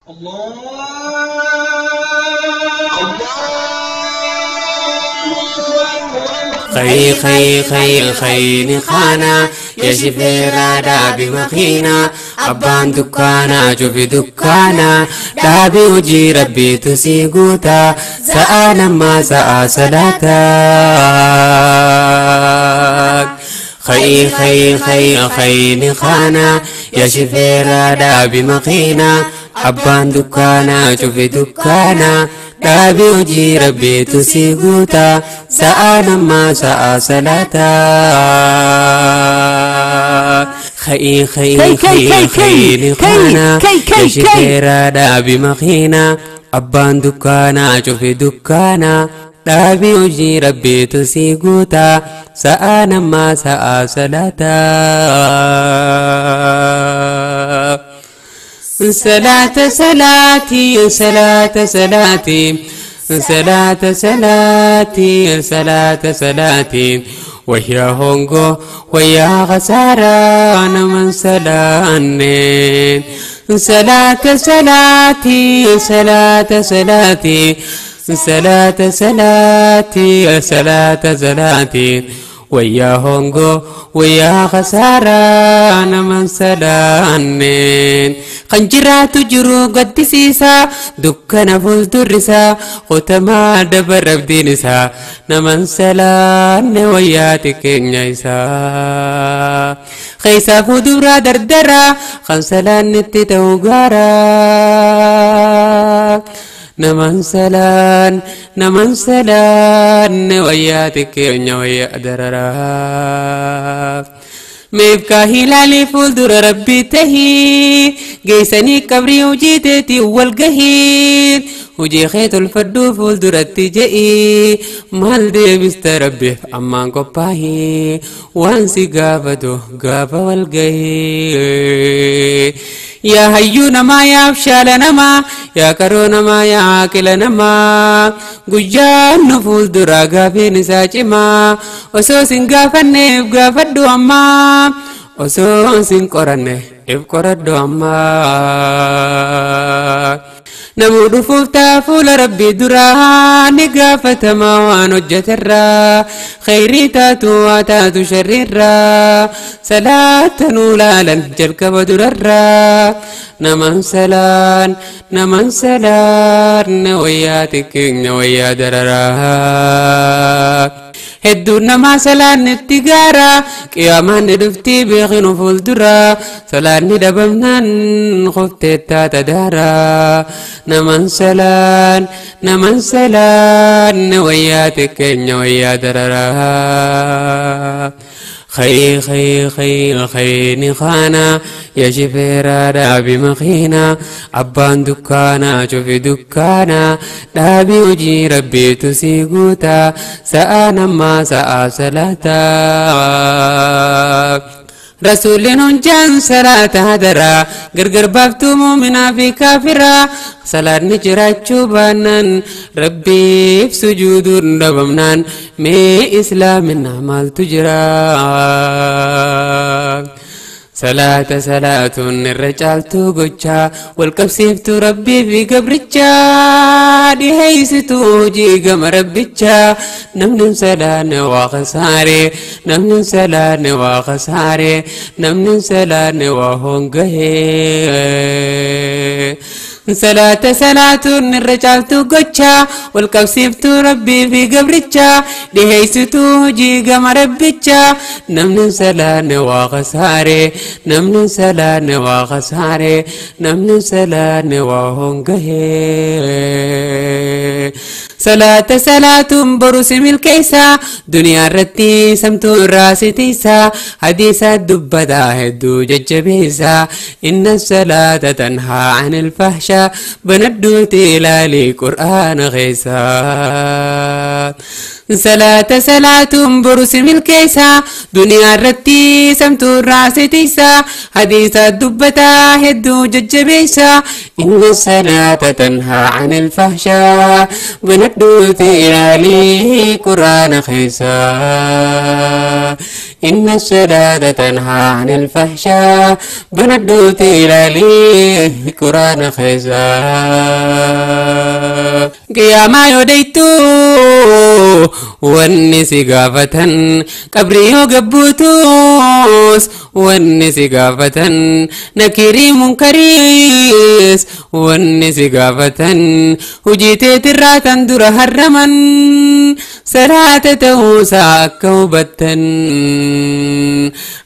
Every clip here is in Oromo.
خي خي خي خي خانا يا شفيرا دابي مخينا أبان دكانا جوفي دكانا دابي وجي ربي تسيقوتا سأنا ما سأ صلاتا. خي خي خي خي خانا يا شفيرا دابي مخينا أبان دكانا جوفي دكانا دابي وجي ربي تسيقوتا سأنا ما سأ صلاتا. خي خي خي خي خانا يا شفيرا دابي مخينا أبان دكانا جوفي دكانا دابي وجي ربي تسيقوتا سأنا ما سأ صلاتا. صلاة صلاتي صلاة صلاتي صلاة صلاتي صلاة صلاتي وهي هونغو ويا خسارة أنا من سلاني. صلاة صلاتي صلاة صلاتي صلاة صلاتي صلاة صلاتي ويا هونغو ويا خسارة أنا من سلاني. خنجرات جرو قد سيسا دكنا فوز درسا ختما دبر بدينسا نمن سلان وياتك نيسا خيسا فدورا دردرا خنسلان نتتوغارا نمن سلان نمن سلان وياتك ويا دررا. ميبكا هلالي فولدر ربي تهي جيساني كبري وجيتتي والقهير وجي خيط الفردو فولدر التجئي مال دي بستربي أمان قباهي وانسي قافتو قافة والقهير. يا هيونا ما يا بشالنا ما يا كرونا ما يا عاقلنا ما قجان فولدر قافي نساجما وسوسن قافني بقافدو أما وسوسن قرني بقردو أما. نمود فوفتا فول ربي درا نقافة ما ونجة الرا خيري تاتو وتاتو شريرا صلاة نولالا جلك بدررا نمن سلان نمن سلان وياتك ويا دررا. هدونا ما سلان التجارة قيامان دفتي بيخنو فولدرا سلان دبمنان خفت تاتدارا نمن سلان نمن سلان وياتك ويا دررا. خي خي خي خي خانا يا شفيرا دابي مخينا أبان دكانا شوفي دكانا دابي وجي ربي تسيقوتا سأنا ما سأ صلاتا. رسول نجان صلاة هدرا غرغر بافتو مؤمنا في كافرا صلاة نجراتشو بانان ربي في سجود ربمنان مي إسلامنا مال تجرا. صلاة صلاة الرجال تغجا والقبسيفت ربي في قبرجا دي هيستو جي قم ربجا نمن سلان وخساري نمن سلان وخساري نمن سلان وهونغه. صلاة صلاة الرجال تغجا والقبسيفت ربي في قبرجا دي هيستو جي قم ربجا نمن سلان وخساري نمن سلان وخساري نمن سلان وهونغه. صلاة صلاة بروس ملكيسا دنيا رتي سمتو راسي تيسا حديثة دبدا هدو ججبيسا إن الصلاة تنهى عن الفحشاء بندو تلالي قرآن غيسا. Salaata salaatuun boru si milkeessa, duniyaa irratti samtuu irraa si tiisa, hadiisa dubbataa hedduu jajjabeessa. Inna salaata tanhaa anil fahshaa, banadhuuti ilaalii quraana keessa. Inna salaata tanhaa anil fahshaa, banadhuuti ilaalii quraana keessa. Qiyaamaa yoo deeytu wanni si gaafatan, qabrii yoo gabbuutus wanni si gaafatan, nakirii munkariis wanni si gaafatan, hojii teetirraa tan dura harraman salaata ta'uusaa akka hubattan.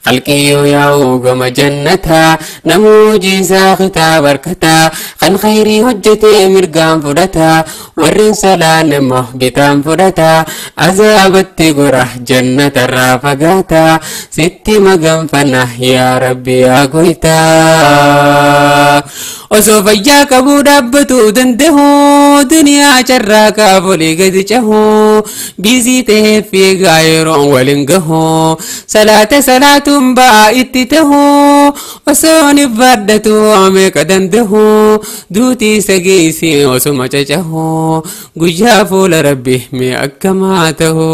Qalqii yoo yaa'u gama jannataa, namuu hojii isaa kitaaba harkataa, kan khayrii hojjetee mirgaan fudhata, warreen salaan immoo bitaan fudhata, azaabatti gora jannatarraa fagaata, sitti maganfanna yaa Rabbi yaa goytaa. Osoo fayyaa qabuu dhaabbatuu danda'u, duniyaa carraa kaafolii gadi cahu, biizii ta'ee fiigaa yeroon waliin gahu, salaata salaatuun ba'aa itti tahu, osoo ni baadhatu meeqa danda'u, duutii isa geessi osuma cacahu, guyyaa fuula Rabbi mee akkamaa tahu.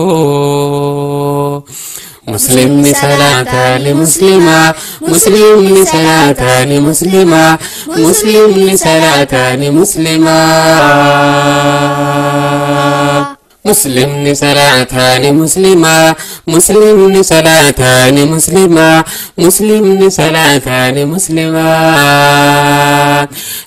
مسلم صلاة لمسلمة، مسلم صلاة لمسلمة، مسلم صلاة لمسلمة، مسلم صلاة لمسلمة، مسلم صلاة لمسلمة، مسلم صلاة لمسلمة.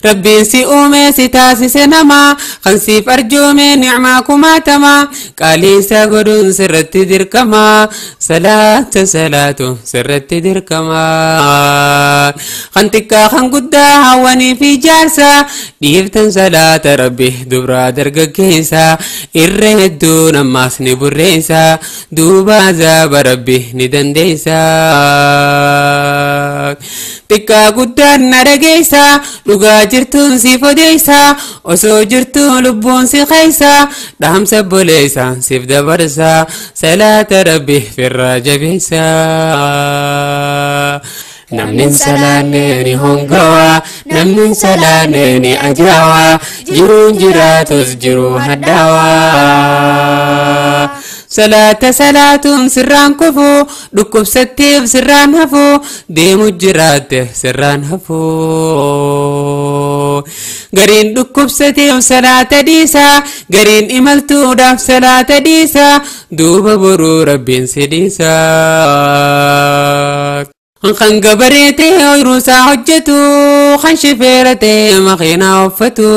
ربي سي أومي سي سنما، خنسي فرجومي نعما كماتما، قالي ساقدون سرت دركما، صلاة صلاة سرت دركما. خنتكا خنقدا هواني في جارسا، ديفتن صلاة ربي دبرا درقا كيسا، إره hedduu ammaas ni burreessa, duuba azaaba Rabbi ni dandeessa. Xiqqaa guddaan na dhageessa, dhugaa jirtuun siif odeessa, osoo jirtuu lubbuun si keessa, dhaamsa boleessa siif dabarsa, salaata Rabbi firraa jabeessa. Namni salaanne ni hongawa, namni salaanne ni ajaawa, jiruun jiraatus jiruu hadhaawaa. Salaata salaatuun sirraan kufu, dhukkubsatteef sirraan hafu, deemu jiraatte sirraan hafu. Gariin dhukkubsateef salaata dhiisa, gariin imaltuudhaaf salaata dhiisa, duuba boruu Rabbiin si dhiisa. Kan gabaree ta'e ooyiruu isaa hojjetu, kan shifeera ta'e makiinaa uffatu,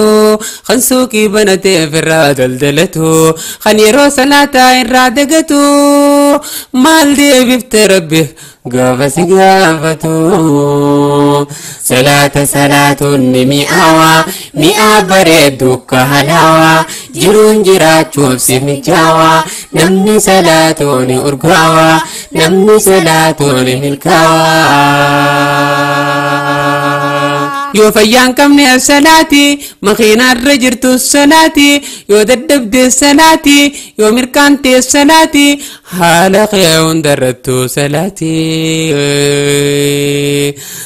kan suuqii banatee ofirraa daldalatu, kan yeroo salaataa irraa dagatu, maal deebifte Rabbi gaafa si gaafatu. Salaata salaatuun ni mi'aawa, mi'aa bareeddu akka halaawaa, jiruun jiraachuuf si mijaawaa, namni salaatuun ni urgaawaa, namni salaatuun ni milkaawaa. Yoo fayyaan qabne salaati, makiinaarra jirtu salaati, yoo dadhabde salaati, yoo mirkaante salaati, haala kee hundarrattu salaati.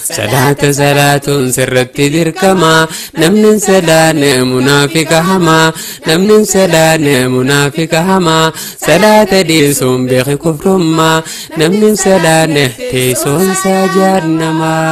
Salaata salaatuun sirratti dirqama, namni salaanne munaafiqa hamaa, namni salaanne munaafiqa hamaa, salaata dhiisuun beeki kufrummaa, namni salaanne teessoon isaa jahannamaa.